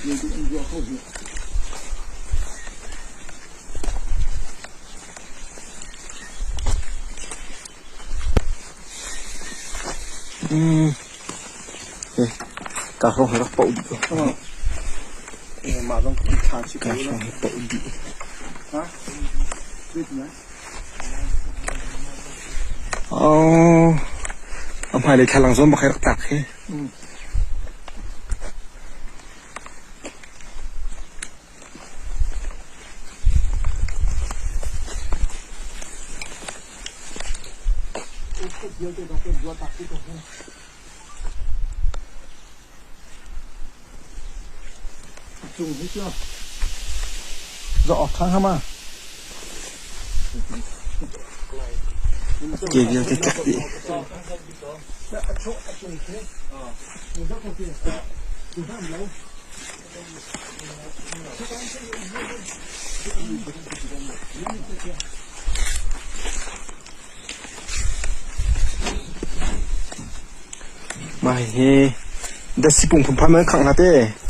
Ka hrawng hi rak poh dih ko. Mah zong thla si Ka hrawng hi poh dih. Oh, a hmailei thlalang zawn bak hi rak tlak hi. Cung hi cu zoh awk ṭha hnga ma? Ke vialte tlak dih. Mah hihi datsi pung phunphun an khangh hna te.